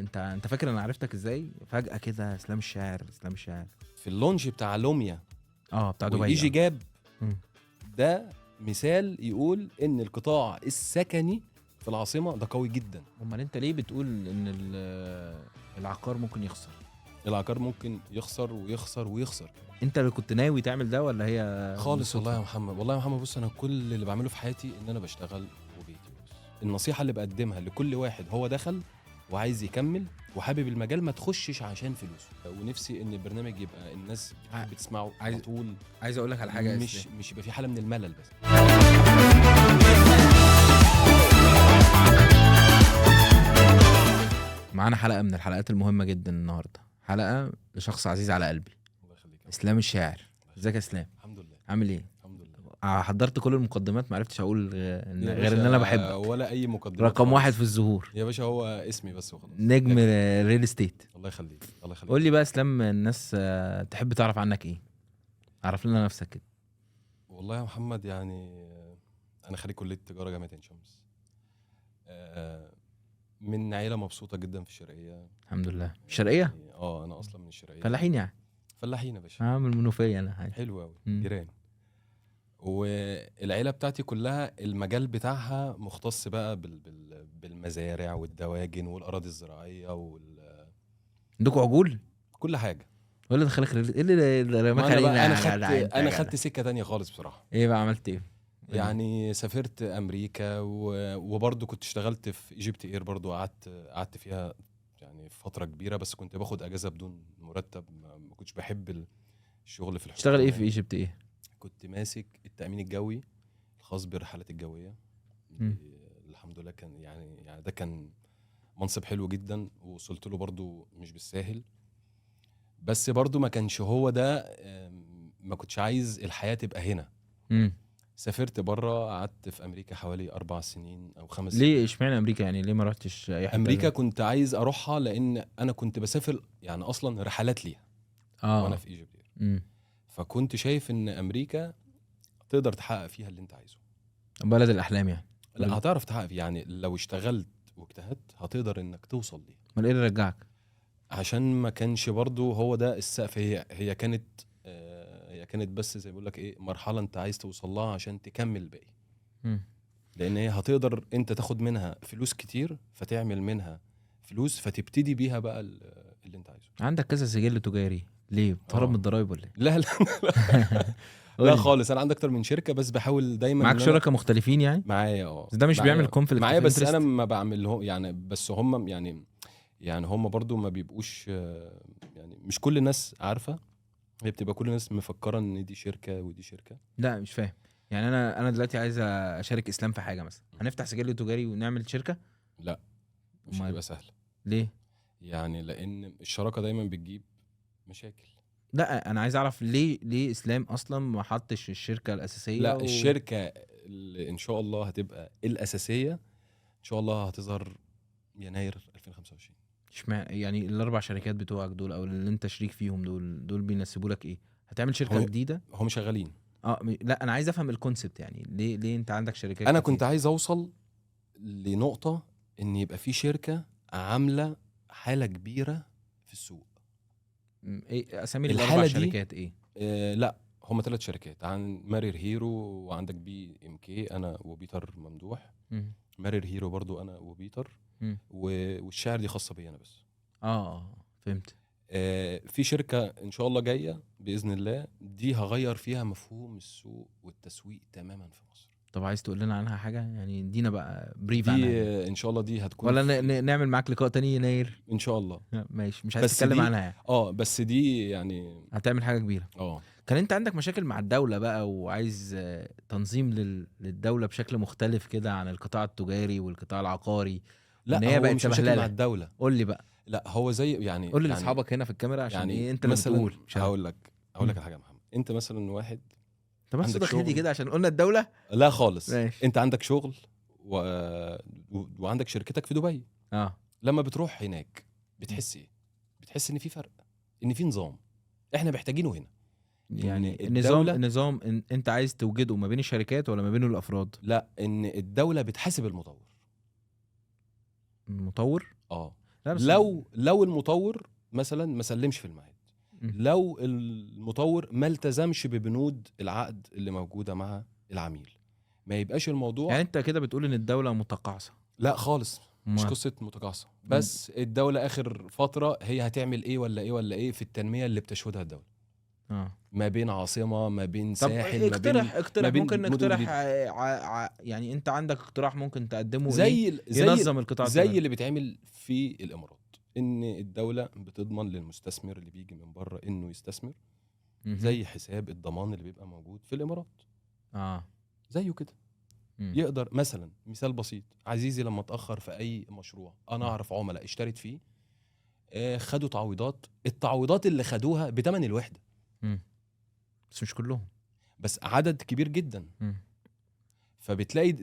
انت فاكر انا عرفتك ازاي؟ فجأة كده اسلام الشاعر، اسلام الشاعر في ال launch بتاع لوميا بتاع دبي. وايجي جاب. مم. ده مثال يقول ان القطاع السكني في العاصمة ده قوي جدا. امال انت ليه بتقول ان العقار ممكن يخسر؟ العقار ممكن يخسر ويخسر ويخسر. انت اللي كنت ناوي تعمل ده ولا هي خالص؟ والله يا محمد، والله يا محمد، بص انا كل اللي بعمله في حياتي ان انا بشتغل وبيتي بس. النصيحة اللي بقدمها لكل واحد هو دخل وعايز يكمل وحابب المجال، ما تخشش عشان فلوسه. ونفسي ان البرنامج يبقى الناس بتحب تسمعه على طول. عايز اقول لك على حاجة، مش يبقى في حاله من الملل بس. معانا حلقة من الحلقات المهمة جدا النهارده، حلقة لشخص عزيز على قلبي. الله يخليك، اسلام الشاعر. ازيك يا اسلام؟ الحمد لله. عامل ايه؟ الحمد لله. حضرت كل المقدمات، ما عرفتش اقول غير ان انا بحبك. ولا اي مقدمات. رقم واحد في الظهور يا باشا، هو اسمي بس وخلاص. نجم ال real estate. الله يخليك، الله يخليك. قول لي بقى اسلام، الناس تحب تعرف عنك ايه؟ عرف لنا نفسك كده. والله يا محمد، يعني انا خريج كليه تجارة جامعه عين شمس، من عيله مبسوطة جدا في الشرقية. الحمد لله. الشرقية؟ يعني انا اصلا من الشرقية. فلاحين يعني؟ فلاحين يا باشا. من المنوفية انا. حلو قوي، جيران. والعيلة بتاعتي كلها المجال بتاعها مختص بقى بالمزارع والدواجن والاراضي الزراعية عندكم عجول؟ كل حاجة. ولا دخلك ايه اللي رماك علينا؟ انا خدت سكة تانية خالص بصراحة. ايه بقى، عملت ايه؟ يعني سافرت امريكا وبرضه كنت اشتغلت في EgyptAir، برضه قعدت فيها يعني فترة كبيرة، بس كنت باخد اجازه بدون مرتب. ما كنتش بحب الشغل في الحكومة. اشتغل ايه في EgyptAir؟ كنت ماسك التامين الجوي الخاص بالرحلات الجوية. الحمد لله كان يعني ده كان منصب حلو جدا، ووصلت له برضه مش بالساهل، بس برضه ما كانش هو ده. ما كنتش عايز الحياة تبقى هنا. سافرت بره، قعدت في امريكا حوالي 4 سنين او 5 سنين. ليه اشمعنى امريكا يعني؟ ليه ما رحتش اي حتة؟ امريكا كنت عايز اروحها لان انا كنت بسافر يعني اصلا رحلات ليها وانا في EgyptAir. فكنت شايف ان امريكا تقدر تحقق فيها اللي انت عايزه. بلد الاحلام يعني. لا هتعرف تحقق، يعني لو اشتغلت واجتهدت هتقدر انك توصل ليها. امال ايه اللي رجعك؟ عشان ما كانش برضو هو ده السقف. هي كانت هي كانت بس زي بقول لك ايه، مرحلة انت عايز توصل لها عشان تكمل الباقي. لان هي هتقدر انت تاخد منها فلوس كتير، فتعمل منها فلوس، فتبتدي بيها بقى اللي انت عايزه. عندك كذا سجل تجاري، ليه بتهرب من الضرايب ولا ايه؟ لا لا لا, لا خالص، انا عندي اكتر من شركة، بس بحاول دايما. معاك شركاء مختلفين يعني؟ معايا بس ده مش بيعمل conflict معايا، بس انا ما بعمله يعني. بس هم يعني هم برضو ما بيبقوش، يعني مش كل الناس عارفه. هي بتبقى كل الناس مفكرة ان دي شركة ودي شركة. لا مش فاهم يعني. انا دلوقتي عايز اشارك اسلام في حاجة مثلا، هنفتح سجل تجاري ونعمل شركة؟ لا مش هتبقى سهلة. ليه؟ يعني لان الشراكة دايما بتجيب مشاكل. لا انا عايز اعرف ليه اسلام اصلا ما حطش الشركة الاساسية؟ لا الشركة اللي ان شاء الله هتبقى الاساسية ان شاء الله هتظهر يناير 2025. اشمعنى يعني الاربع شركات بتوعك دول او اللي انت شريك فيهم دول بينسبوا لك ايه؟ هتعمل شركة جديدة؟ هم شغالين. لا انا عايز افهم ال concept يعني. ليه انت عندك شركات؟ انا كنت عايز اوصل لنقطة ان يبقى في شركة عامله حاله كبيرة في السوق. ايه اسامي الاربع شركات ايه؟ لا هم 3 شركات. عن مارير هيرو، وعندك BMK انا وبيتر ممدوح. مارير هيرو برضو انا وبيتر. والشعر دي خاصة بي انا بس. فهمت. في شركة ان شاء الله جاية باذن الله، دي هغير فيها مفهوم السوق والتسويق تماما في مصر. طب عايز تقول لنا عنها حاجة يعني؟ ادينا بقى brief عنها. دي ان شاء الله دي هتكون، ولا نعمل معاك لقاء تاني يناير ان شاء الله. ماشي، مش عايز تتكلم عنها يعني. بس دي يعني هتعمل حاجة كبيرة. كان انت عندك مشاكل مع الدولة بقى، وعايز تنظيم للدولة بشكل مختلف كده عن القطاع التجاري والقطاع العقاري. لا هي بقت مش مشاكل مع الدولة. قول لي بقى. لا هو زي يعني، قول لي لاصحابك هنا في الكاميرا عشان يعني ايه انت اللي بتقول. هقول لك على حاجة يا محمد. انت مثلا واحد، طب بس صوتك هدي كده عشان قلنا الدولة. لا خالص. ماشي. انت عندك شغل وعندك شركتك في دبي. لما بتروح هناك بتحس ايه؟ بتحس ان في فرق، ان في نظام احنا محتاجينه هنا. يعني النظام انت عايز توجده ما بين الشركات ولا ما بين الافراد؟ لا، ان الدولة بتحاسب المطور. المطور؟ لا بس لو المطور مثلا ما سلمش في الميعاد، لو المطور ما التزمش ببنود العقد اللي موجودة مع العميل، ما يبقاش الموضوع. يعني انت كده بتقول ان الدولة متقاعسه؟ لا خالص، مش قصة متقاعسه، بس الدولة اخر فترة هي هتعمل ايه ولا ايه ولا ايه في التنمية اللي بتشهدها الدولة. ما بين عاصمة، ما بين ساحل، ما بين اقترح، ما بين ممكن نقترح يعني انت عندك اقتراح ممكن تقدمه زي إيه؟ ينظم القطاع زي اللي بيتعمل في الامارات، ان الدولة بتضمن للمستثمر اللي بيجي من بره انه يستثمر، زي حساب الضمان اللي بيبقى موجود في الامارات. زيه كده. يقدر مثلا، مثال بسيط عزيزي، لما اتاخر في اي مشروع، انا اعرف عملاء اشترت فيه، خدوا تعويضات، التعويضات اللي خدوها بثمن الوحدة. بس مش كلهم، بس عدد كبير جدا. فبتلاقي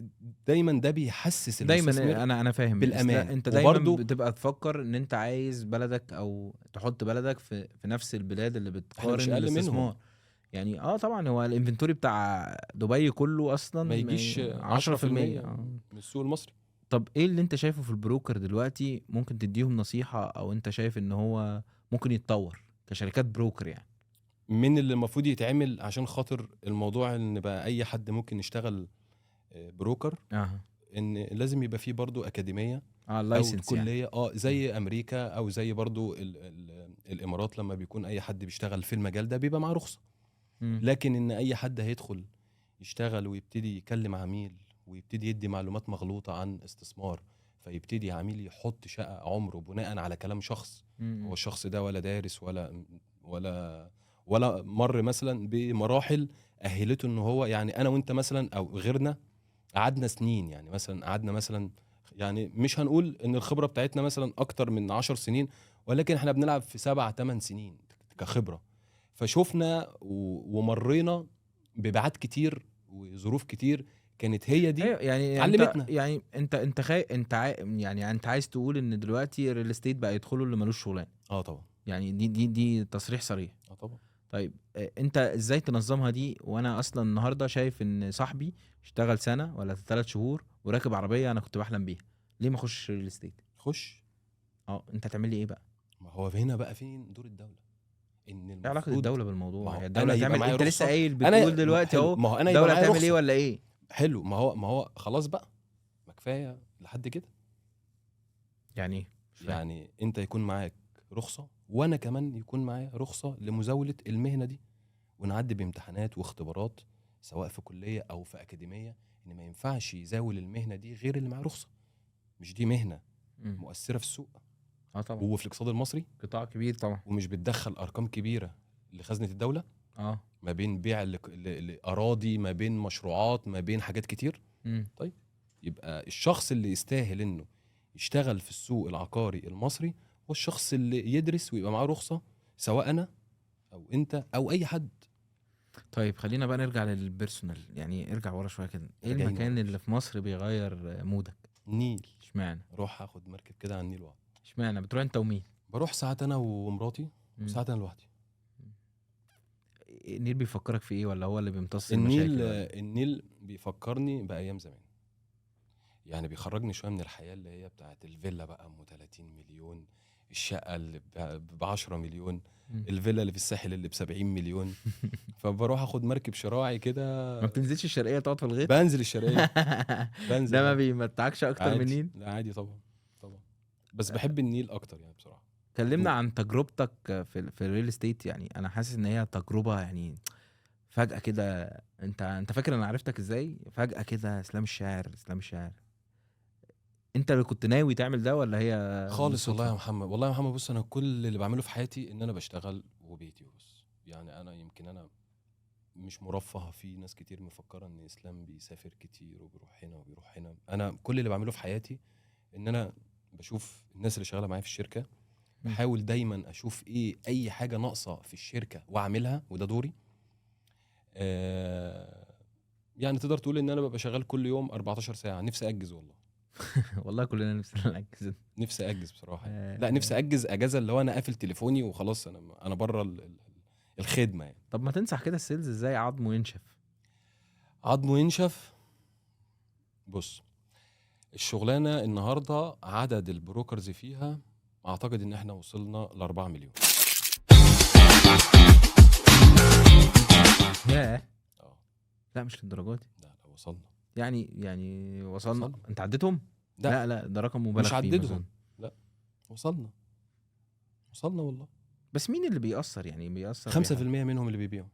دايما ده بيحسس المستثمر دايما. انا فاهم بالامان. انت دايما بتبقى تفكر ان انت عايز بلدك او تحط بلدك في نفس البلاد اللي بتقارن الاستثمار. يعني طبعا هو ال inventory بتاع دبي كله اصلا ما يجيش 10% من السوق المصري. طب ايه اللي انت شايفه في ال broker دلوقتي ممكن تديهم نصيحة، او انت شايف ان هو ممكن يتطور كشركات broker؟ يعني من اللي المفروض يتعمل عشان خاطر الموضوع ان بقى اي حد ممكن يشتغل broker، ان لازم يبقى فيه برضو اكاديمية او كليه، يعني. زي امريكا او زي برضو ال ال الامارات، لما بيكون اي حد بيشتغل في المجال ده بيبقى معاه رخصه. لكن ان اي حد هيدخل يشتغل ويبتدي يكلم عميل ويبتدي يدي معلومات مغلوطة عن استثمار، فيبتدي عميل يحط شقه عمره بناء على كلام شخص، هو الشخص ده ولا دارس ولا ولا ولا مر مثلا بمراحل اهلته ان هو، يعني انا وانت مثلا او غيرنا قعدنا سنين، يعني مثلا قعدنا مثلا، يعني مش هنقول ان الخبرة بتاعتنا مثلا اكتر من 10 سنين، ولكن احنا بنلعب في 7-8 سنين كخبرة، فشوفنا ومرينا ببعات كتير وظروف كتير كانت هي دي. أيوة، يعني علمتنا. يعني انت يعني انت عايز تقول ان دلوقتي ال real estate بقى يدخلوا اللي ملوش شغلانة؟ طبعا، يعني دي تصريح صريح. طبعا. طيب انت ازاي تنظمها دي؟ وانا اصلا النهارده شايف ان صاحبي اشتغل سنة ولا 3 شهور وراكب عربية انا كنت بحلم بيها، ليه ما اخش real estate؟ خش. انت هتعمل لي ايه بقى؟ ما هو هنا بقى فين دور الدولة؟ ان ايه علاقة الدولة بالموضوع؟ الدولة تعمل، انت لسه قايل بتقول دلوقتي اهو الدولة تعمل ايه ولا ايه؟ حلو، ما هو خلاص بقى، ما كفاية لحد كده. يعني يعني انت يكون معاك رخصه، وانا كمان يكون معايا رخصه لمزاوله المهنة دي، ونعدي بامتحانات واختبارات سواء في كليه او في اكاديمية، ان ما ينفعش يزاول المهنة دي غير اللي معاه رخصه. مش دي مهنة مؤثرة في السوق؟ طبعا، وفي الاقتصاد المصري قطاع كبير طبعا، ومش بتدخل ارقام كبيرة لخزنة الدولة. ما بين بيع لاراضي، ما بين مشروعات، ما بين حاجات كتير. طيب يبقى الشخص اللي يستاهل انه يشتغل في السوق العقاري المصري هو الشخص اللي يدرس ويبقى معاه رخصه، سواء انا او انت او اي حد. طيب خلينا بقى نرجع لل personal، يعني ارجع ورا شوية كده. ايه المكان اللي في مصر بيغير mood ك؟ النيل. اشمعنى؟ روح اخد مركب كده على النيل واقعد. اشمعنى بتروح انت ومين؟ بروح ساعات انا ومراتي وساعات انا لوحدي. النيل بيفكرك في ايه، ولا هو اللي بيمتص المشاكل؟ النيل بيفكرني بايام زمان، يعني بيخرجني شوية من الحياة اللي هي بتاعت الفيلا بقى ام 30 مليون، الشقة اللي ب 10 مليون، الفيلا اللي في الساحل اللي ب 70 مليون. فبروح اخد مركب شراعي كده. ما بتنزلش الشرقية تقعد في الغيط؟ بنزل الشرقية. بنزل. ده ما بيمتعكش اكتر من النيل؟ لا عادي طبعا طبعا، بس بحب النيل اكتر يعني بصراحة. كلمنا عن تجربتك في ال real estate. يعني انا حاسس ان هي تجربه يعني فجاة كده، انت فاكر انا عرفتك ازاي؟ فجاة كده اسلام الشاعر، اسلام الشاعر، انت اللي كنت ناوي تعمل ده ولا هي خالص؟ والله يا محمد، والله يا محمد، بص انا كل اللي بعمله في حياتي ان انا بشتغل وبيتي وبس. يعني انا يمكن انا مش مرفه، في ناس كتير مفكرة ان اسلام بيسافر كتير وبيروح هنا وبيروح هنا. انا كل اللي بعمله في حياتي ان انا بشوف الناس اللي شغالة معايا في الشركة، بحاول دايما اشوف ايه اي حاجة ناقصه في الشركة واعملها، وده دوري. يعني تقدر تقول ان انا ببقى شغال كل يوم 14 ساعة. نفسي اجز والله. والله كلنا نفسنا نأجز. نفسي اجز بصراحة. لا نفسي اجز اجازه اللي هو انا قافل تليفوني وخلاص، انا بره الخدمة يعني. طب ما تنصح كده ال sales ازاي عظمه ينشف؟ عظمه ينشف؟ بص، الشغلانة النهارده عدد ال brokers فيها اعتقد ان احنا وصلنا ل 4 مليون. ياه. اه لا مش للدرجة دي. لا لا وصلنا. يعني وصلنا. انت عديتهم؟ لا لا ده رقم مبالغ مش فيه. عددهم. لا وصلنا والله. بس مين اللي بيأثر يعني؟ بيأثر 5% منهم اللي بيبيعوا،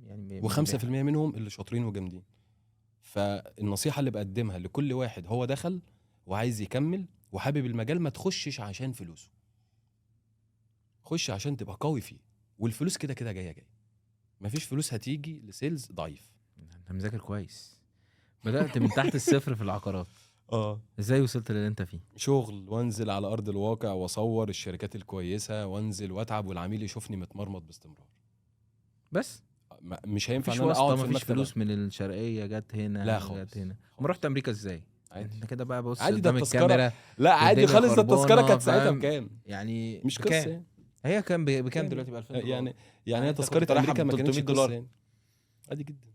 يعني و5% منهم اللي شاطرين وجامدين. فالنصيحة اللي بقدمها لكل واحد هو دخل وعايز يكمل وحابب المجال، ما تخشش عشان فلوسه، خش عشان تبقى قوي فيه، والفلوس كده كده جاية. مفيش فلوس هتيجي ل sales ضعيف. انت مذاكر كويس، بدأت من تحت الصفر في العقارات. ازاي وصلت للي انت فيه؟ شغل، وانزل على ارض الواقع واصور الشركات الكويسة، وانزل واتعب، والعميل يشوفني متمرمط باستمرار. بس مش هينفع ان انا اقعد في مفيش المكتب. فلوس من الشرقية جت هنا، لا خالص. جت هنا. ما رحت امريكا ازاي؟ عادي. انت كده بقى بص عادي، ده قدام التذكرة. الكاميرا. لا عادي والدنيا خالص، ده التذكرة كانت ساعتها فاهم؟ بكام يعني مش قصة يعني. هي كام بكام دلوقتي؟ ب 2000 دولار يعني هي أنت كنت تذكره رايحة امريكا ما ب كانتش 300 قصة دولار. يعني. عادي جدا.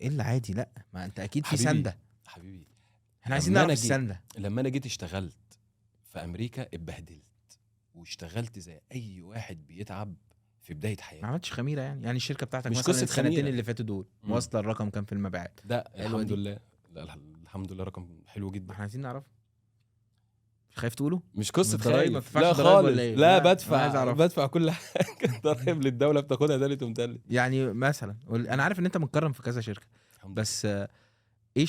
ايه اللي عادي؟ لا ما انت اكيد في حبيبي، سنده. حبيبي احنا عايزين لما نعرف أنا جيت- السنده. لما انا جيت اشتغلت في امريكا اتبهدلت، واشتغلت زي اي واحد بيتعب في بداية ما حياته. عملتش خميره يعني الشركة بتاعتك مش مثلا قصة السنتين خميرة. اللي فاتوا دول واصله الرقم كام في المبيعات؟ ده حلوة الحمد دي. لله. لا الحمد لله رقم حلو جدا. احنا عايزين نعرف. مش خايف تقوله؟ مش قصة الضرايب ما خايف، بتدفعش لا ضرايب خالص. ولا إيه؟ لا لا، أنا عايز بدفع أعرف. بدفع كل حاجة. ضرايب للدولة بتاخدها تالت ومتلت. يعني مثلا انا عارف ان انت متكرم في كذا شركة، الحمد لله. بس ايه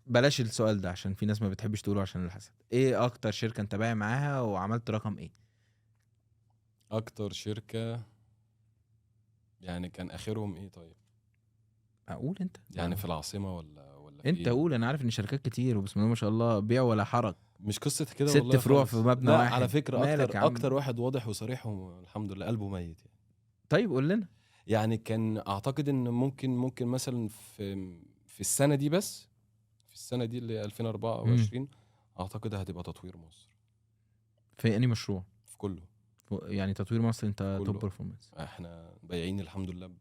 بلاش السؤال ده عشان في ناس ما بتحبش تقوله عشان الحسد. ايه اكتر شركة انت بايع معاها وعملت رقم ايه؟ اكتر شركة يعني كان اخرهم ايه؟ طيب اقول انت يعني في العاصمة ولا في انت إيه؟ قول. انا عارف ان شركات كتير وبسم الله ما شاء الله بيع ولا حرج. مش قصة كده 6 والله فروع خالص. في مبنى لا واحد. على فكرة مالك يا اكتر عم؟ اكتر واحد واضح وصريح والحمد لله قلبه ميت يعني. طيب قول لنا. يعني كان اعتقد ان ممكن مثلا في السنة دي، بس في السنة دي اللي 2024 اعتقد هتبقى تطوير مصر. في انهي مشروع؟ في كله. يعني تطوير مصر انت كله. top performance. احنا بايعين الحمد لله،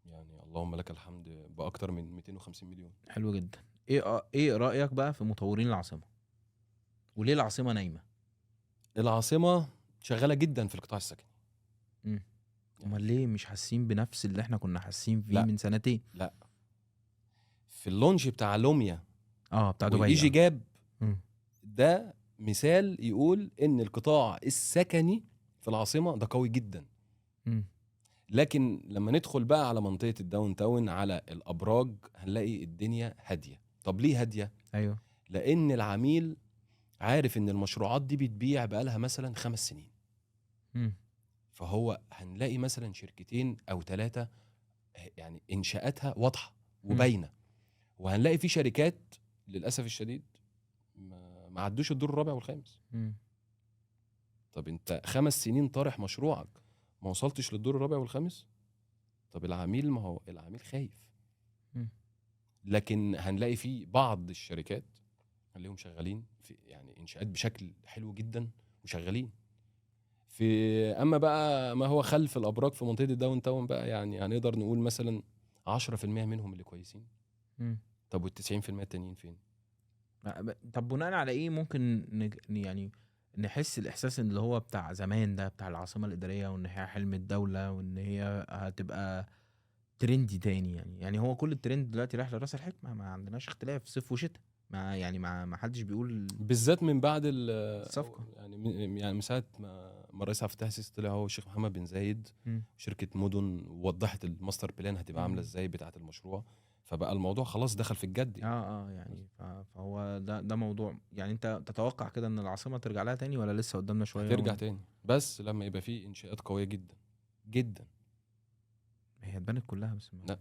يعني اللهم لك الحمد، باكتر من 250 مليون. حلو جدا. ايه رايك بقى في مطورين العاصمة؟ وليه العاصمة نايمة؟ العاصمة شغالة جدا في القطاع السكني. امال ليه مش حاسين بنفس اللي احنا كنا حاسين فيه لا. من سنتين؟ لا في ال launch بتاع لوميا بتاع دبي. والايجي جاب ده مثال يقول ان القطاع السكني في العاصمة ده قوي جدا. لكن لما ندخل بقى على منطقة ال downtown على الابراج هنلاقي الدنيا هادية. طب ليه هادية؟ ايوه، لان العميل عارف ان المشروعات دي بتبيع بقالها مثلا 5 سنين. فهو هنلاقي مثلا شركتين او 3 يعني انشاءاتها واضحة وباينه، وهنلاقي في شركات للاسف الشديد ما عدوش الدور الرابع والخامس. طب انت 5 سنين طارح مشروعك ما وصلتش للدور الرابع والخامس؟ طب العميل، ما هو العميل خايف. لكن هنلاقي في بعض الشركات هنلاقيهم شغالين في يعني انشاءات بشكل حلو جدا وشغالين في. اما بقى ما هو خلف الابراج في منطقة ال downtown بقى، يعني هنقدر نقول مثلا 10% منهم اللي كويسين. طب وال90% التانيين فين؟ طب بناء على ايه ممكن يعني نحس الاحساس اللي هو بتاع زمان ده، بتاع العاصمة الادارية، وان هي حلم الدولة، وان هي هتبقى trendy تاني؟ يعني هو كل الترند دلوقتي رايح لراس الحكمة، ما عندناش اختلاف صيف وشتاء، ما يعني ما حدش بيقول، بالذات من بعد الصفقة. يعني من ساعة ما الرئيس عبد الفتاح السيسي طلع هو الشيخ محمد بن زايد، شركة مدن وضحت ال master plan هتبقى عامله ازاي بتاعه المشروع، فبقى الموضوع خلاص دخل في الجد يعني. يعني فهو ده موضوع. يعني انت تتوقع كده ان العاصمة ترجع لها تاني ولا لسه قدامنا شوية؟ ترجع تاني بس لما يبقى فيه انشاءات قوية جدا جدا. هي اتبنت كلها بس لا،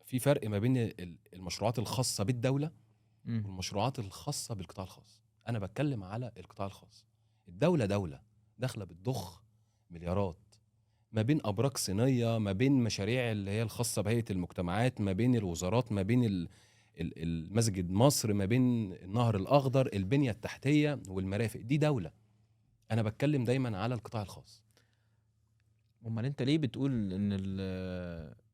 في فرق ما بين المشروعات الخاصة بالدولة والمشروعات الخاصة بالقطاع الخاص. انا بتكلم على القطاع الخاص. الدولة دولة داخله بتضخ مليارات ما بين ابراج صينية، ما بين مشاريع اللي هي الخاصة بهيئة المجتمعات، ما بين الوزارات، ما بين المسجد مصر، ما بين النهر الاخضر، البنية التحتية والمرافق. دي دولة. انا بتكلم دايما على القطاع الخاص. امال انت ليه بتقول ان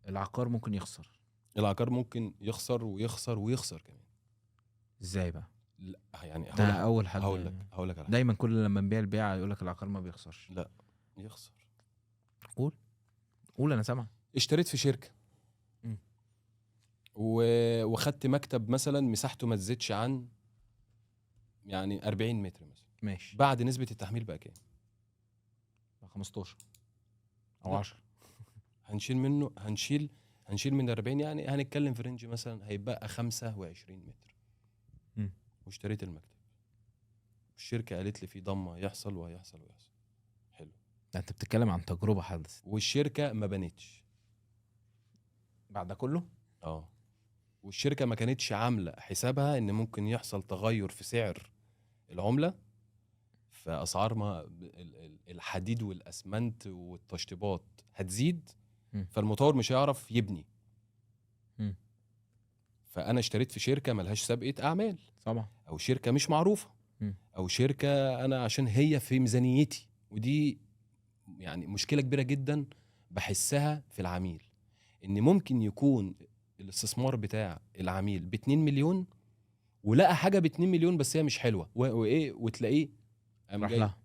العقار ممكن يخسر؟ العقار ممكن يخسر ويخسر ويخسر كمان. ازاي بقى؟ لا يعني ده اول حاجة هقول لك دايما كل لما نبيع البيعة يقول لك العقار ما بيخسرش. لا يخسر. قول انا سامع. اشتريت في شركة وخدت مكتب مثلا مساحته ما تزيدش عن يعني 40 متر مثلا، ماشي. بعد نسبه التحميل بقى كام؟ 15 او 10. هنشيل منه، هنشيل من 40، يعني هنتكلم في range مثلا هيبقى 25 متر. واشتريت المكتب، الشركة قالت لي في ضمه يحصل وهيحصل ويحصل. حلو، انت بتتكلم عن تجربه حدثت والشركة ما بنتش بعد ده كله. والشركة ما كانتش عامله حسابها ان ممكن يحصل تغير في سعر العملة، فاسعار ما الحديد والاسمنت والتشطيبات هتزيد، فالمطور مش هيعرف يبني. فانا اشتريت في شركة ملهاش سابقه اعمال طبعا، او شركة مش معروفة، او شركة انا عشان هي في ميزانيتي. ودي يعني مشكلة كبيرة جدا بحسها في العميل، ان ممكن يكون الاستثمار بتاع العميل ب 2 مليون ولقى حاجة ب 2 مليون بس هي مش حلوة وايه، وتلاقيه راح لها.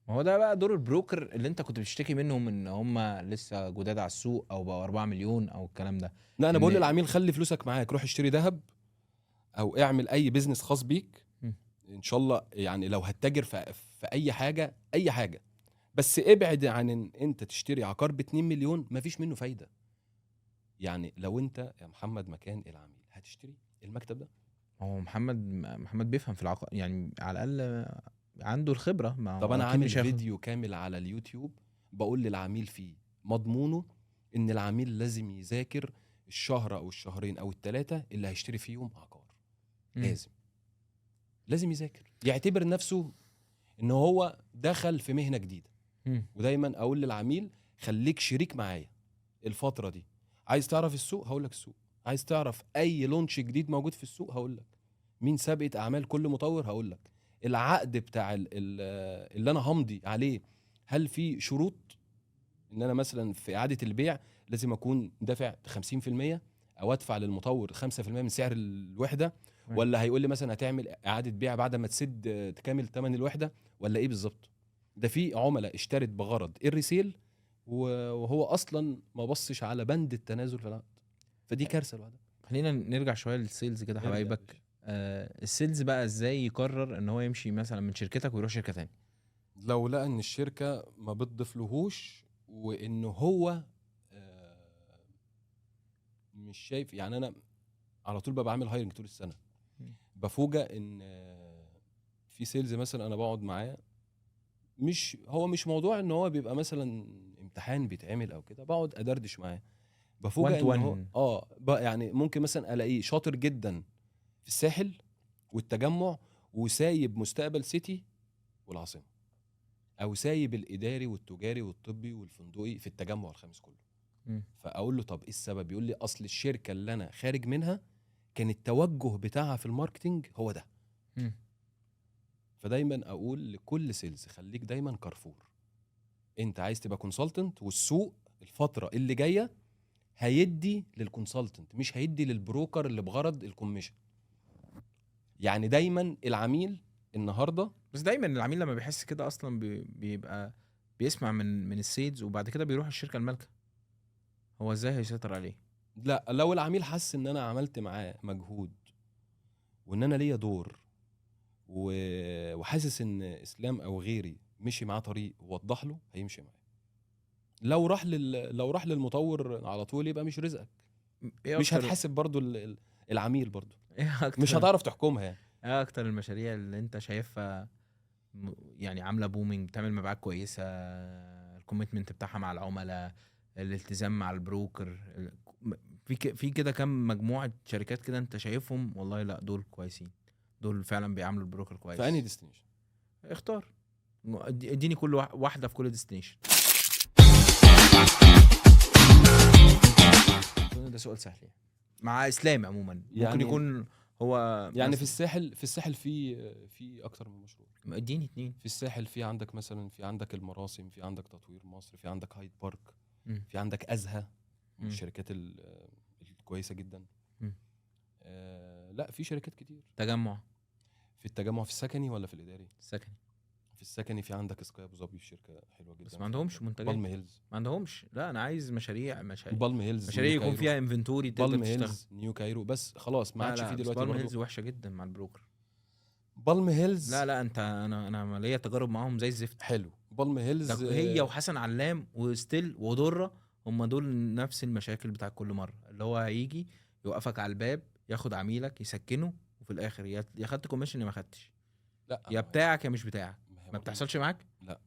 ما هو ده بقى دور ال broker اللي انت كنت بتشتكي منهم ان هم لسه جداد على السوق او بقوا 4 مليون او الكلام ده. لا انا بقول للعميل خلي فلوسك معاك، روح اشتري ذهب او اعمل اي business خاص بيك ان شاء الله. يعني لو هتتاجر في اي حاجة، اي حاجة، بس ابعد عن ان انت تشتري عقار ب 2 مليون مفيش منه فايده. يعني لو انت يا محمد مكان العميل هتشتري المكتب ده؟ هو محمد بيفهم في العقار، يعني على الاقل عنده الخبرة. ما طب انا عامل فيديو كامل على اليوتيوب بقول للعميل فيه مضمونه ان العميل لازم يذاكر الشهر او الشهرين او الثلاثة اللي هيشتري فيهم عقار. لازم يذاكر، يعتبر نفسه ان هو دخل في مهنة جديدة. ودايما اقول للعميل خليك شريك معايا الفترة دي. عايز تعرف السوق هقول لك السوق، عايز تعرف اي launch جديد موجود في السوق هقول لك، مين سابقه اعمال كل مطور هقول لك، العقد بتاع اللي انا همضي عليه هل في شروط ان انا مثلا في اعاده البيع لازم اكون دافع 50% او ادفع للمطور 5% من سعر الوحدة، ولا هيقول لي مثلا هتعمل اعاده بيع بعد ما تسد تكامل ثمن الوحدة، ولا ايه بالظبط؟ ده في عملاء اشترت بغرض ال resale وهو اصلا ما بصش على بند التنازل في العقد، فدي كارثة لوحدها. خلينا نرجع شوية لل sales كده حبايبك. ال sales بقى ازاي يقرر ان هو يمشي مثلا من شركتك ويروح شركة تاني؟ لو لقى ان الشركة ما بتضيفلهوش وان هو مش شايف. يعني انا على طول ببقى عامل hiring طول السنة، بفوجئ ان في sales مثلا انا بقعد معاه، مش هو مش موضوع ان هو بيبقى مثلا امتحان بيتعمل او كده، بقعد ادردش معاه، بفوجئ ان هو يعني ممكن مثلا الاقيه شاطر جدا في الساحل والتجمع وسايب مستقبل سيتي والعاصمه، او سايب الاداري والتجاري والطبي والفندقي في التجمع الخامس كله. فاقول له طب ايه السبب؟ يقول لي اصل الشركة اللي انا خارج منها كان التوجه بتاعها في ال marketing هو ده. فدايما اقول لكل sales خليك دايما كارفور، انت عايز تبقى consultant، والسوق الفترة اللي جاية هيدي لل consultant مش هيدي لل broker اللي بغرض ال commission. يعني دايما العميل النهارده، بس دايما العميل لما بيحس كده اصلا بيبقى بيسمع من ال sales وبعد كده بيروح الشركة المالكة. هو ازاي هيسيطر عليه؟ لا، لو العميل حس ان انا عملت معاه مجهود وان انا ليا دور وحاسس ان اسلام او غيري مشي معاه طريق ووضح له، هيمشي معاه. لو راح للمطور على طول يبقى مش رزقك. مش هتحاسب برضو العميل برضو مش هتعرف تحكمها. يعني ايه اكتر المشاريع اللي انت شايفها يعني عامله booming، بتعمل مبيعات كويسة، ال commitment بتاعها مع العملاء، الالتزام مع ال broker، في كده كم مجموعة شركات كده انت شايفهم والله لا دول كويسين، دول فعلا بيعاملوا ال broker كويس؟ في انهي destination؟ اختار، اديني كل واحدة في كل destination. ده سؤال سهل يعني مع اسلام عموما يعني ممكن يكون هو يعني في الساحل في اكتر من مشروع. اديني اتنين. في الساحل في عندك مثلا، في عندك المراسم، في عندك تطوير مصر، في عندك هايد بارك، في عندك ازهى من الشركات الكويسة جدا. لا في شركات كتير. تجمع. في التجمع في السكني ولا في الاداري؟ السكني. في السكني في عندك سكاي ابو ظبي، شركة حلوة جدا، بس ما عندهمش منتجات. بالم هيلز ما عندهمش. لا انا عايز مشاريع بالم هيلز، مشاريع يكون فيها inventory تقدر بالم تشتغل. هيلز، نيو كايرو، بس خلاص ما عادش في دلوقتي. بالم هيلز وحشة جدا مع ال broker. بالم هيلز لا انت، انا ليا تجارب معاهم زي الزفت. حلو. بالم هيلز هي وحسن علام وستيل ودره، هم دول نفس المشاكل بتاع كل مرة، اللي هو هيجي يوقفك على الباب، ياخد عميلك يسكنه، وفي الاخر يا خدت commission يا ما خدتش. لا يا بتاعك يا مش بتاعك. ما بتحصلش معاك؟ لا.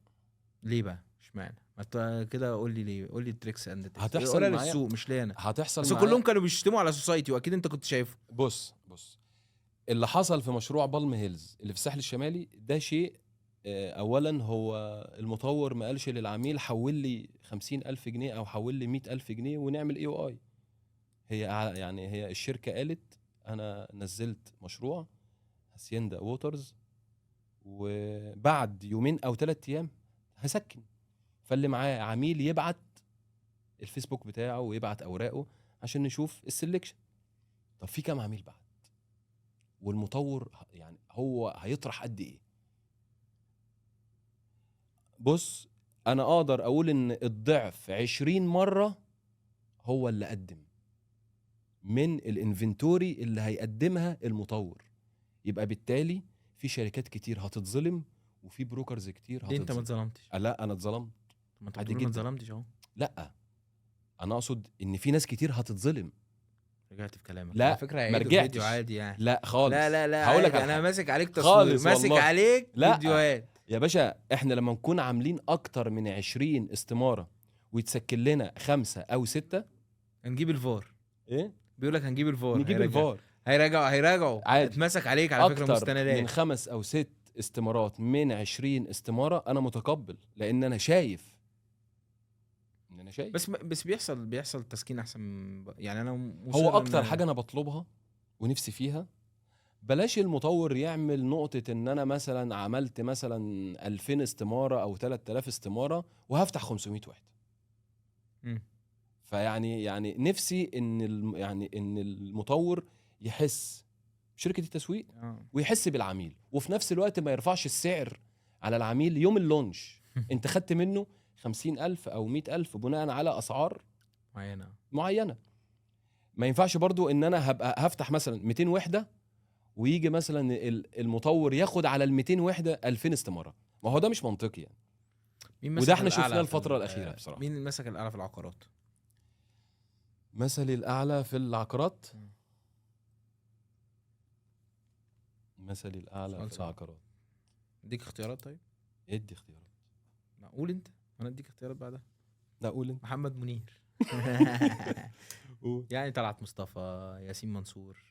ليه بقى؟ اشمعنى؟ ما كده قول لي ليه، قول لي ال tricks and tips. هتحصل معايا للسوق مش ليا انا. هتحصل بس كلهم كانوا بيشتموا على سوسايتي، واكيد انت كنت شايفه. بص اللي حصل في مشروع بالم هيلز اللي في الساحل الشمالي ده شيء، اولا هو المطور ما قالش للعميل حول لي 50,000 جنيه او حول لي 100,000 جنيه ونعمل EOI. هي يعني هي الشركة قالت انا نزلت مشروع هاسيندا ووترز وبعد يومين او 3 ايام هسكن، فاللي معاه عميل يبعت الفيسبوك بتاعه ويبعت اوراقه عشان نشوف ال selection. طب في كام عميل بعت؟ والمطور يعني هو هيطرح قد ايه؟ بص انا اقدر اقول ان الضعف 20 مرة هو اللي قدم من ال inventory اللي هيقدمها المطور. يبقى بالتالي في شركات كتير هتتظلم وفي brokers كتير هتتظلم. انت ما اتظلمتش؟ لا انا اتظلمت. ما انت ما اتظلمتش اهو. لا انا اقصد ان في ناس كتير هتتظلم. رجعت في كلامك. لا على فكرة ما رجعتش عادي يعني. لا خالص. لا لا لا هقول لك انا ماسك عليك تصوير، ماسك عليك فيديوهات يا باشا. احنا لما نكون عاملين اكتر من 20 استماره ويتسكل لنا 5 أو 6 هنجيب الفار. ايه بيقول لك هنجيب الفار. نجيب الفار. هيراجعوا. اتمسك عليك على فكرة مستندات. من 5 أو 6 استمارات من 20 استماره انا متقبل، لان انا شايف ان انا شايف. بس بيحصل تسكين احسن يعني. انا هو اكتر حاجة انا بطلبها ونفسي فيها، بلاش المطور يعمل نقطة ان انا مثلا عملت مثلا 2000 استماره او 3000 استماره وهفتح 500 وحده. فيعني يعني نفسي ان يعني ان المطور يحس بشركه التسويق ويحس بالعميل، وفي نفس الوقت ما يرفعش السعر على العميل يوم ال launch. انت خدت منه 50,000 او 100,000 بناء على اسعار معينة. ما ينفعش برضو ان انا هبقى هفتح مثلا 200 وحده ويجي مثلا المطور ياخد على ال 200 وحده 2000 استماره. ما هو ده مش منطقي يعني. وده احنا شفناه الفترة الاخيرة بصراحة. مين مسك الاعلى في العقارات؟ مثلي الاعلى في العقارات، مثلي الاعلى في العقارات. اديك اختيارات؟ طيب ادي اختيارات. معقول انت؟ انا اديك اختيارات بعدها. لا قول انت. محمد منير يعني طلعت مصطفى، ياسين منصور،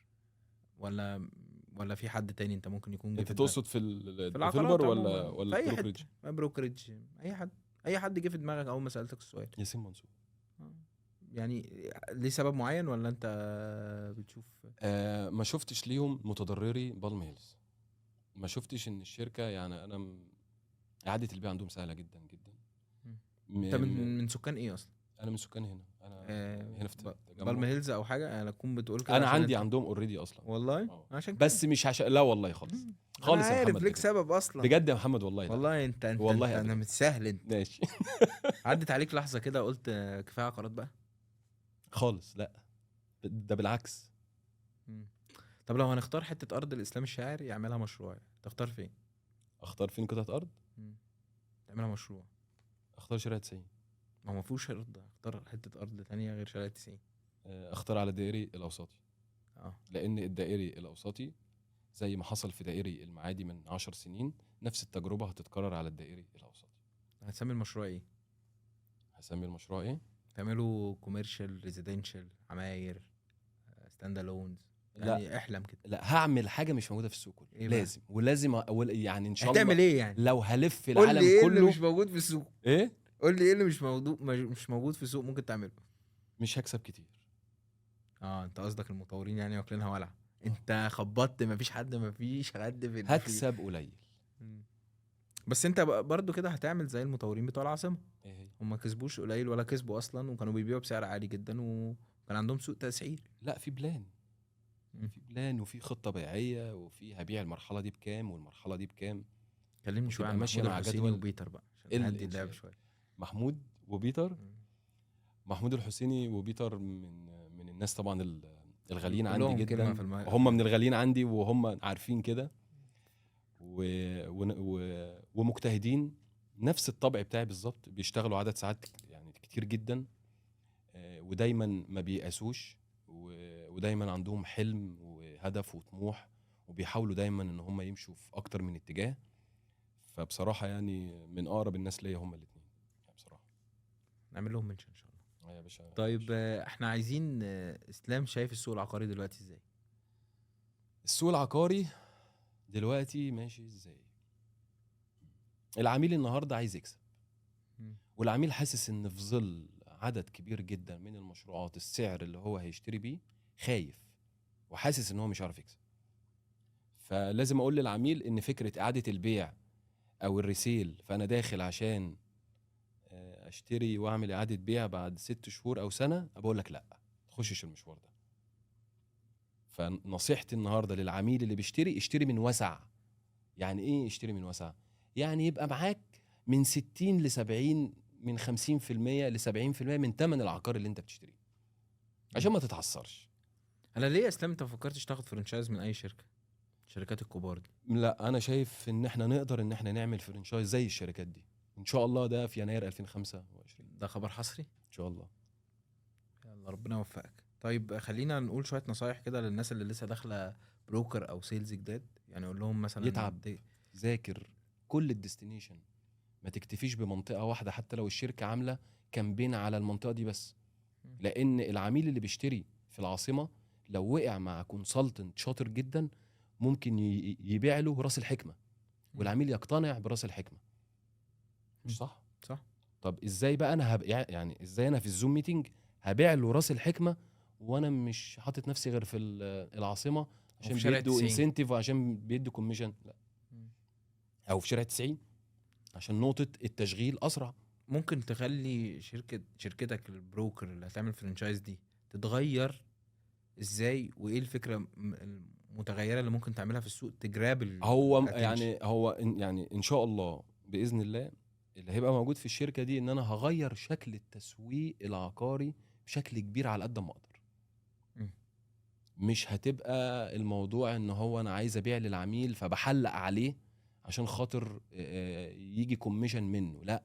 ولا في حد تاني انت ممكن يكون؟ انت تقصد في ال developer ولا brokerage؟ brokerage، اي حد جه في دماغك اول ما سالتك السؤال. ياسين منصور. يعني ليه سبب معين ولا انت بتشوف؟ ما شفتش ليهم متضرري بالم هيلز. ما شفتش ان الشركة يعني انا اعاده البيع عندهم سهلة جدا جدا. انت من سكان ايه اصلا؟ انا من سكان هنا. انا هنا في بالم هيلز او حاجة. انا اكون بتقول كده انا عندي عندهم already اصلا والله. عشان بس مش عشان لا والله خالص خالص يا محمد. عارف ليك سبب اصلا بجد يا محمد والله. والله انت والله انت انا متسهل انت. ماشي. عدت عليك لحظة كده قلت كفاية عقارات بقى خالص؟ لا ده بالعكس. طب لو هنختار حتة ارض الاسلام الشاعر يعملها مشروع، تختار فين؟ اختار فين قطعه ارض تعملها مشروع؟ اختار شارع 90. ما هو ما فيهوش ارض. اختار حتة ارض تانية غير شارع 90. اختار على الدائري الاوسطي. لان الدائري الاوسطي زي ما حصل في دائري المعادي من 10 سنين، نفس التجربة هتتكرر على الدائري الاوسطي. هتسمي المشروع ايه؟ هسمي المشروع ايه؟ تعملوا commercial، residential، عماير، stand alones يعني. احلم كده. لا هعمل حاجة مش موجودة في السوق كله. إيه لازم ولازم يعني ان شاء الله. هتعمل ايه يعني؟ لو هلف العالم كله. قول لي ايه اللي مش موجود في السوق؟ ايه؟ قول لي ايه اللي مش موجود في السوق ممكن تعمله؟ مش هكسب كتير. انت قصدك المطورين يعني واكلينها ولع. انت خبطت، مفيش حد في هكسب قليل. بس انت برضو كده هتعمل زي المطورين بتوع العاصمة. إيه؟ هم ما كسبوش قليل ولا كسبوا اصلا، وكانوا بيبيعوا بسعر عالي جدا، وكان عندهم سوق تسعير. لا في plan. في plan وفي خطه بيعيه، وفي هبيع المرحلة دي بكام والمرحلة دي بكام. كلمني شوية عن ماشية محمود مع الحسيني جدول وبيتر بقى عشان نهدي اللعب شوية. محمود وبيتر، محمود الحسيني وبيتر من الناس طبعا الغاليين عندي جدا، هم من الغاليين عندي وهم عارفين كده ومجتهدين نفس الطبع بتاعي بالظبط، بيشتغلوا عدد ساعات يعني كتير جدا، ودايما ما بيقاسوش، ودايما عندهم حلم وهدف وطموح، وبيحاولوا دايما ان هم يمشوا في اكتر من اتجاه. فبصراحة يعني من اقرب الناس ليا هم الاثنين يعني بصراحة. نعمل لهم mention ان شاء الله. يا باشا. طيب احنا عايزين اسلام شايف السوق العقاري دلوقتي ازاي؟ السوق العقاري دلوقتي ماشي ازاي؟ العميل النهارده عايز يكسب، والعميل حاسس ان في ظل عدد كبير جدا من المشروعات السعر اللي هو هيشتري بيه خايف وحاسس ان هو مش عارف يكسب. فلازم اقول للعميل ان فكرة اعاده البيع او ال resale، فانا داخل عشان اشتري واعمل اعاده بيع بعد 6 شهور او سنة، بقول لك لا، تخشش المشوار ده. فنصيحتي النهارده للعميل اللي بيشتري، اشتري من وسع. يعني ايه اشتري من وسع؟ يعني يبقى معاك من 60 ل 70، من 50% ل 70% من ثمن العقار اللي انت بتشتريه، عشان ما تتعثرش. انا ليه يا اسلام انت ما فكرتش تاخد franchise من اي شركة؟ الشركات الكبار دي. لا، انا شايف ان احنا نقدر ان احنا نعمل franchise زي الشركات دي ان شاء الله. ده في يناير 2025. ده خبر حصري ان شاء الله. يلا ربنا يوفقك. طيب خلينا نقول شوية نصايح كده للناس اللي لسه داخله broker او sales جداد، يعني اقول لهم مثلا يتعب، ذاكر كل ال destination، ما تكتفيش بمنطقة واحدة حتى لو الشركة عامله campaign على المنطقة دي بس، لان العميل اللي بيشتري في العاصمة لو وقع مع consultant شاطر جدا ممكن يبيع له راس الحكمة، والعميل يقتنع براس الحكمة. مش صح؟ صح. طب ازاي بقى انا يعني ازاي انا في ال Zoom meeting هبيع له راس الحكمة وانا مش حاطط نفسي غير في العاصمة عشان بيدوا incentive وعشان بيدوا commission؟ لا، او في شارع 90 عشان نقطة التشغيل اسرع. ممكن تخلي شركتك ال broker اللي هتعمل franchise دي تتغير ازاي، وايه الفكرة المتغيره اللي ممكن تعملها في السوق ت grab هو يعني هو يعني ان شاء الله باذن الله اللي هيبقى موجود في الشركة دي ان انا هغير شكل التسويق العقاري بشكل كبير على قد ما اقدر. مش هتبقى الموضوع ان هو انا عايز ابيع للعميل فبحلق عليه عشان خاطر يجي commission منه، لا،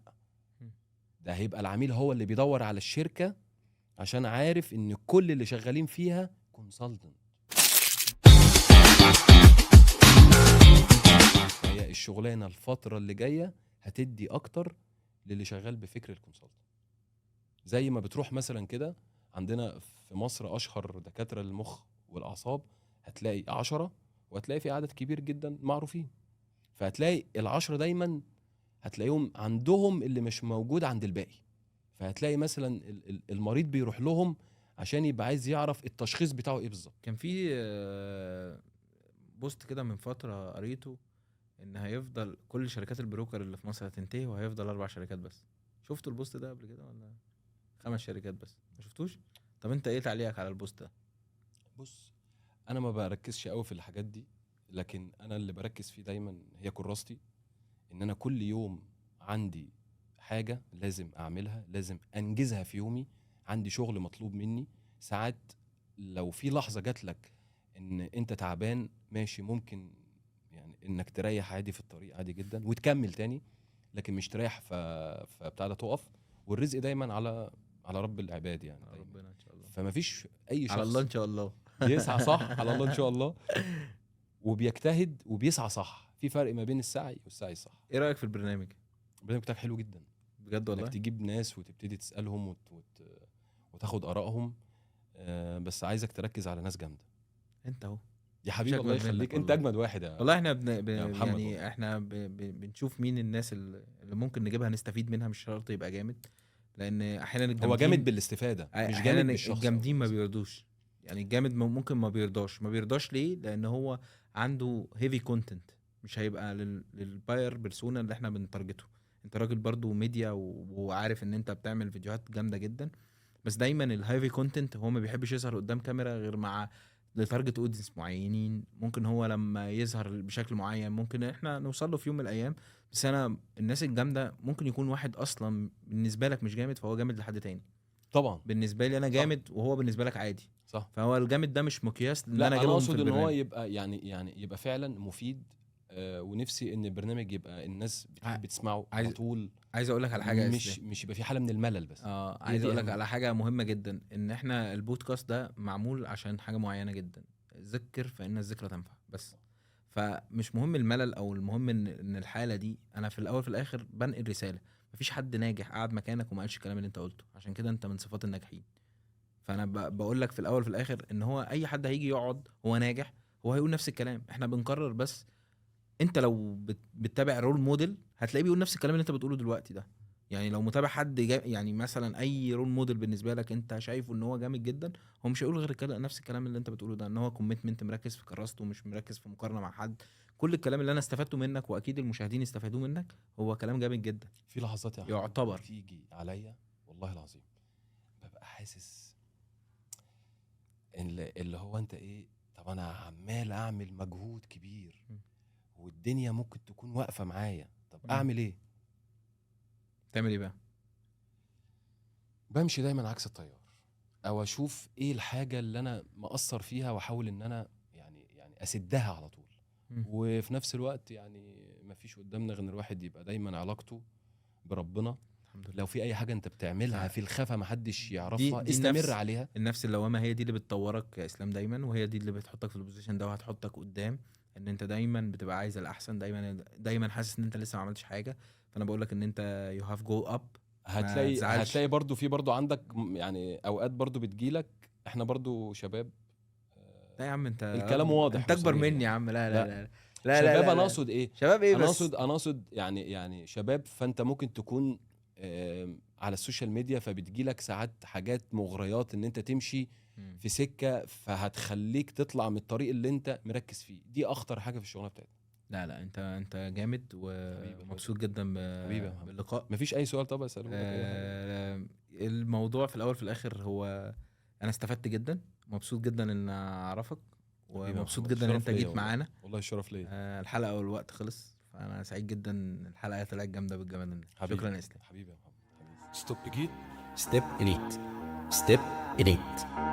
ده هيبقى العميل هو اللي بيدور على الشركة عشان عارف ان كل اللي شغالين فيها consultant. هي الشغلانة الفترة اللي جاية هتدي اكتر للي شغال بفكر ال consultant. زي ما بتروح مثلا كده عندنا في مصر اشهر دكاترة المخ والاعصاب هتلاقي 10، وهتلاقي في عدد كبير جدا معروفين، فهتلاقي 10 دايما هتلاقيهم عندهم اللي مش موجود عند الباقي. فهتلاقي مثلا المريض بيروح لهم عشان يبقى عايز يعرف التشخيص بتاعه ايه بالظبط. كان في post كده من فترة قريته ان هيفضل كل شركات ال broker اللي في مصر هتنتهي وهيفضل 4 شركات بس. شفتوا ال post ده قبل كده ولا 5 شركات بس؟ ما شفتوش؟ طب انت ايه تعليقك على ال post ده؟ بص، انا ما بركزش قوي في الحاجات دي، لكن انا اللي بركز فيه دايما هي كراستي، ان انا كل يوم عندي حاجة لازم اعملها، لازم انجزها في يومي، عندي شغل مطلوب مني. ساعات لو في لحظة جات لك ان انت تعبان، ماشي، ممكن يعني انك تريح عادي في الطريق عادي جدا وتكمل تاني، لكن مش تريح فبتاع ده تقف. والرزق دايما على رب العباد يعني، على ربنا ان شاء الله. فما فيش اي شخص على الله ان شاء الله بيسعى صح، على الله ان شاء الله، وبيجتهد وبيسعى صح. في فرق ما بين السعي والسعي الصح. ايه رايك في البرنامج؟ البرنامج بتاعك حلو جدا بجد والله، انك تجيب ناس وتبتدي تسالهم وتاخد ارائهم. بس عايزك تركز على ناس جامدة. انت اهو يا حبيبي، الله يخليك، انت اجمد واحد يا والله. احنا يعني احنا بنشوف مين الناس اللي ممكن نجيبها نستفيد منها، مش شرط يبقى جامد، لان احيانا هو جامد بالاستفاده، مش جامد بالشخص. الجامدين ما بيرضوش، يعني الجامد ممكن ما بيرضاش. ليه؟ لان هو عنده heavy content، مش هيبقى لل buyer persona اللي احنا بن target ه. انت راجل برضو ميديا وعارف ان انت بتعمل فيديوهات جامدة جدا، بس دايما ال heavy content هو ما بيحبش يظهر قدام كاميرا غير مع ل target audience معينين، ممكن هو لما يظهر بشكل معين ممكن احنا نوصل له في يوم من الايام. بس انا الناس الجامدة ممكن يكون واحد اصلا بالنسبة لك مش جامد فهو جامد لحد تاني. طبعا بالنسبة لي انا جامد وهو بالنسبة لك عادي. صح. فهو الجامد ده مش مقياس ان لا انا انا اجيبهم في اقصد ان هو البرنامج. يبقى يعني يبقى فعلا مفيد، ونفسي ان البرنامج يبقى الناس بتحب تسمعه على طول. عايز اقول لك على حاجة، مش يبقى في حاله من الملل بس. عايز اقول لك على حاجة مهمة جدا، ان احنا البودكاست ده معمول عشان حاجة معينة جدا، ذكر فان الذكرى تنفع بس. فمش مهم الملل او المهم ان الحالة دي، انا في الاول في الاخر بنقل رسالة. مفيش حد ناجح قعد مكانك وما قالش الكلام اللي انت قلته، عشان كده انت من صفات الناجحين. فانا بقول لك في الاول في الاخر ان هو اي حد هيجي يقعد هو ناجح هو هيقول نفس الكلام، احنا بنكرر بس. انت لو بتتابع role model هتلاقيه بيقول نفس الكلام اللي انت بتقوله دلوقتي ده. يعني لو متابع حد يعني مثلا اي role model بالنسبة لك انت شايفه ان هو جامد جدا، هو مش هيقول غير كده نفس الكلام اللي انت بتقوله ده، ان هو commitment، مركز في كراسته، مش مركز في مقارنة مع حد. كل الكلام اللي انا استفدته منك واكيد المشاهدين استفادوه منك هو كلام جامد جدا. في لحظات يعتبر تيجي عليا والله العظيم ببقى حاسس اللي هو انت ايه، طب انا عمال اعمل مجهود كبير والدنيا ممكن تكون واقفة معايا، طب اعمل ايه؟ تعمل ايه بقى؟ بمشي دايما عكس التيار، او اشوف ايه الحاجة اللي انا مقصر فيها واحاول ان انا يعني اسدها على طول. وفي نفس الوقت يعني مفيش قدامنا غير الواحد يبقى دايما علاقته بربنا. الحمد لله. لو في اي حاجة انت بتعملها في الخفا محدش يعرفها، دي استمر عليها. النفس اللوامة هي دي اللي بتطورك يا اسلام دايما، وهي دي اللي بتحطك في ال position ده وهتحطك قدام، ان انت دايما بتبقى عايز الاحسن، دايما دايما حاسس ان انت لسه ما عملتش حاجة. فانا بقول لك ان انت you have go up. هتلاقي برضو في برضو عندك يعني اوقات برضو بتجيلك، احنا برضو شباب. لا يا عم انت الكلام واضح، انت اكبر مني يا عم. لا لا لا لا, لا شباب. لا لا. انا اقصد ايه شباب ايه بس؟ انا اقصد يعني شباب، فانت ممكن تكون على ال social media، فبتجيلك ساعات حاجات مغريات ان انت تمشي في سكة فهتخليك تطلع من الطريق اللي انت مركز فيه. دي اخطر حاجة في الشغلانة بتاعتنا. لا لا انت جامد ومبسوط جدا باللقاء. مفيش اي سؤال طب اساله؟ الموضوع في الاول في الاخر هو انا استفدت جدا، مبسوط جدا ان اعرفك، ومبسوط جدا ان انت جيت معانا. والله الشرف ليا. الحلقة والوقت خلص، فانا سعيد جدا. الحلقة طلعت جامدة بالجمال ده. شكرا يا اسلام حبيبي يا محمد. stop جيت step انيت step انيت.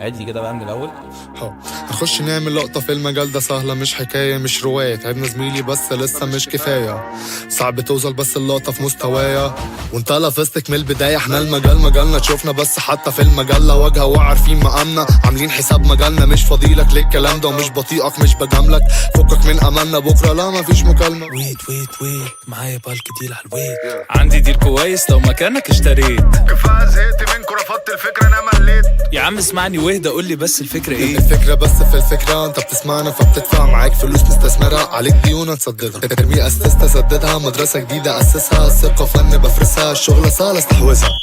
عادي كده بقى من الاول. هنخش نعمل لقطة في المجال ده، سهلة مش حكاية مش رواية. تعبنا زميلي بس لسه مش كفاية، صعب توصل بس اللقطة في مستوايا. وانت لفستك من البداية، احنا المجال مجالنا تشوفنا بس حتى في المجلة واجهه وعارفين مقامنا، عاملين حساب مجالنا. مش فضيلك للكلام ده ومش بطيئك مش بجاملك، فكك من املنا بكره لا مفيش مكالمة. wait wait wait معايا بالك deal على الويت، عندي deal كويس لو مكانك اشتريت. كفاية زهقت منكم رفضت الفكرة انا مليت. يا عم اسمعني واهدى قول لي بس الفكرة ايه. الفكرة بس في الفكرة انت بتسمعنا فبتدفع، معاك فلوس مستثمرها عليك ديون تسددها، ترمي اساس تسددها، مدرسه جديدة اسسها، الثقة فن بفرسها، الشغلة سهلة استحوذها.